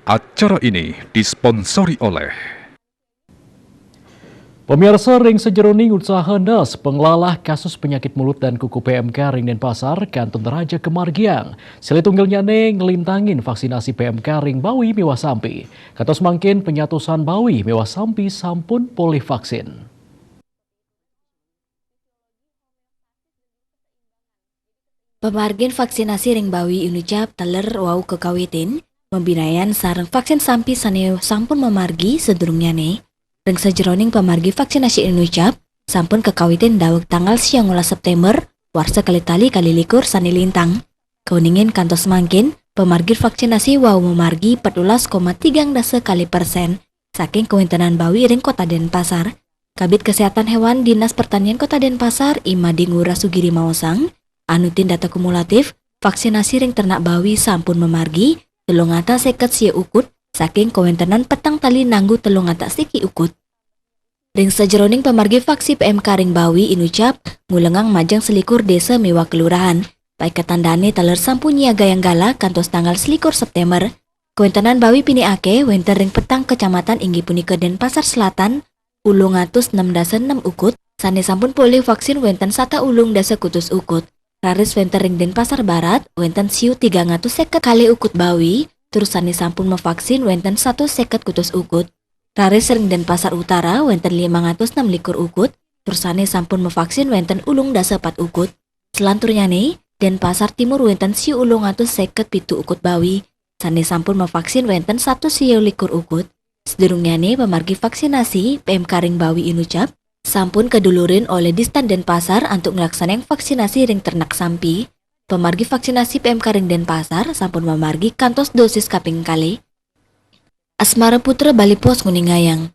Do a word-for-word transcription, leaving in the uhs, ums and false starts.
Acara ini disponsori oleh Pamiarsa, ring sajeroning usaha nas panglalah kasus penyakit mulut dan kuku P M K ring Denpasar, kantun raja kamargiang. Silih tunggilnyane nglintangin vaksinasi P M K ring bawi miwah sampi. Kantos mangkin panyatosan bawi miwah sampi sampun polih vaksin. Pamargin vaksinasi ring bawi inucap taler wau kakawitin, mabinayan sareng vaksin sampi sane sampun mamargi sadurungnyane. Ring sajeroning pamargi vaksinasi inucap sampun kakawitin daweg tanggal siangolas September, warsa kalih tali kalih likur sane lintang. Kauningin kantos mangkin, pamargi vaksinasi wau mamargi pitulas koma tigang dasa kalih persen saking kawentenan bawi ring Kota Denpasar. Kabid Kesehatan Hewan Dinas Pertanian Kota Denpasar, I Made Ngurah Sugiri maosang, anutin data kumulatif, vaksinasi ring ternak bawi sampun mamargi telung atus seket sia ukud saking kawentenan petang tali nanggu telung atus siki ukud. Ring sajeroning pamargi vaksi P M K ring bawi inucap ngulengang majeng selikur desa miwah kelurahan. Paiketan dane taler sampun nyiagayang galah kantos tanggal selikur September. Kawentenan bawi pinih akeh wenten ring petang kecamatan inggih punika Denpasar Selatan, ulung atus nem dasa nem ukud, sane sampun polih vaksin wenten sata ulung dasa kutus ukud. Raris wenten ring Denpasar Barat, wenten siu tigang atus seket kalih ukud bawi, tur sane sampun mavaksin wenten satus seket kutus ukud. Raris ring Denpasar Utara, wenten limang atus nem likur ukud, tur sane sampun mavaksin wenten ulung dasa pat ukud. Selanturnyane, Denpasar Timur wenten siu ulung atus seket pitu ukud bawi, sane sampun mavaksin wenten satus siu likur ukud. Sadurungnyane pamargi vaksinasi, P M K ring bawi inucap sampun kadulurin olih Distan Denpasar antuk nglaksanayang vaksinasi ring ternak sampi. Pamargi vaksinasi P M K ring Denpasar sampun mamargi kantos dosis kaping kalih. Asmara Putra Bali Post nguningayang,